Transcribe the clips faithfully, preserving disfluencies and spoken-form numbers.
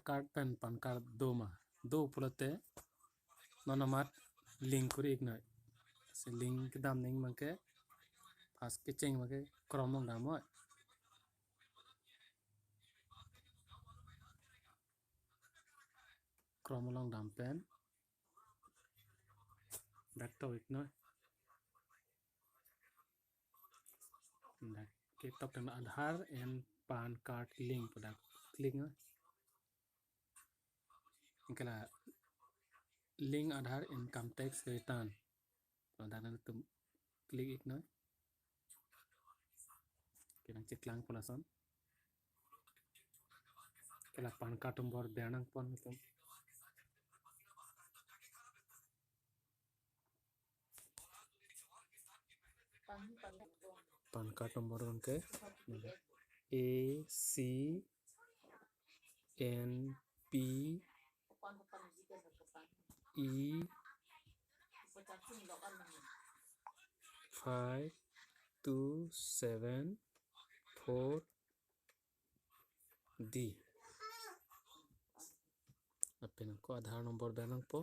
Card pen PAN card do ma? Do pulote non amat link kori-iknoi. Si link kedam nangji abangke, first kecheng abangke Chrome along damnoi. Chrome along dam pen dak tok-iknoi. Dak ketok tangte Aadhaar and PAN card link pu dak click noi. Anke la link Aadhaar income tax return. Ladak nangtum click-iknoi. Ke nangcheklang po lason. Ke la PAN card number ber nangpo nangtum. PAN card number abangke A C N P E five two seven four D. Lapen ako Aadhaar number ber nangpo.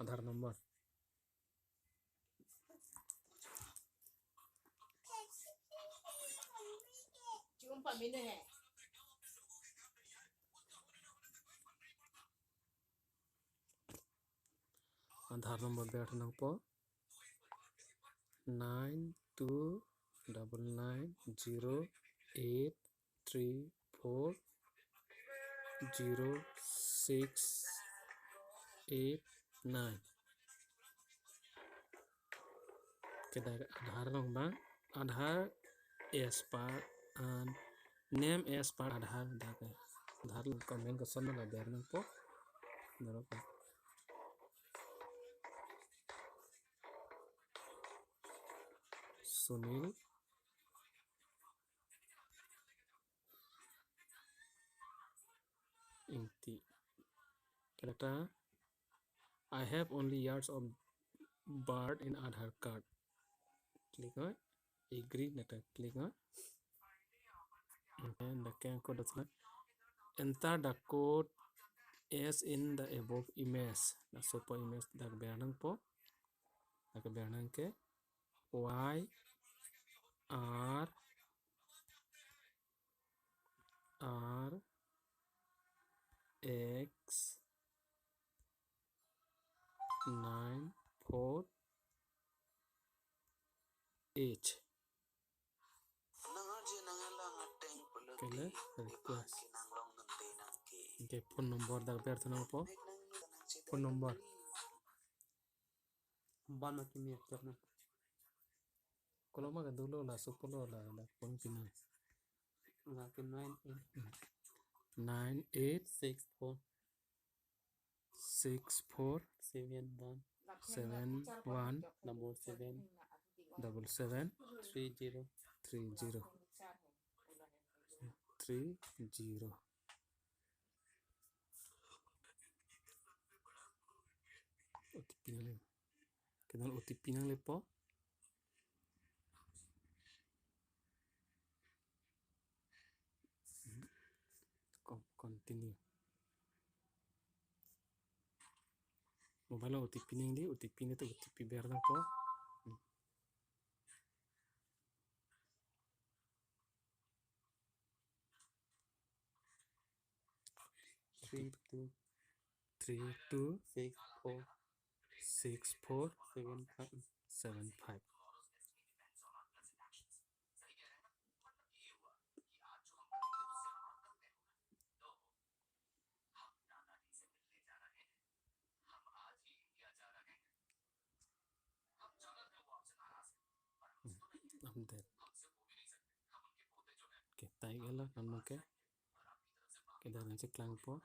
Aadhaar number. Aadhaar number ber nangpo nine two double nine zero eight three four zero six eight nine. Ke dak Aadhaar along abang, Aadhaar as per and name as per Aadhaar dak. Aadhaar along comment koson ma la ber nangpo. Naro pa. Sunil Ingti. Ke dak ta, "I have only years of birth in Aadhaar card." Click noi. Agree, dak ta click noi. And the can code does not enter the code as in the above image. Laso apo image dak ber nangpo. Dak ber nang ke Y R R X nine four H. Ke la request. Anke phone number dak berthu nangpo. Phone number. Ban ma kimi actor na. Koloma ka dolo laso pulo la dak phone pi nang. La ke nine eight. Nine eight six four. Six four. Seven one. Seven one. Double seven. Double seven. Three zero. Three zero. Three zero. O T P nangle. Ke non O T P nanglepo. Con-, continue. Mobile along O T P nangji, O T P nangji, O T P ber nangpo. Three two. Three two. Six four. Six four. Seven five. Seven five. Hmm, update. Oke, tai gala kan oke. Ke dak nangcheklangpo.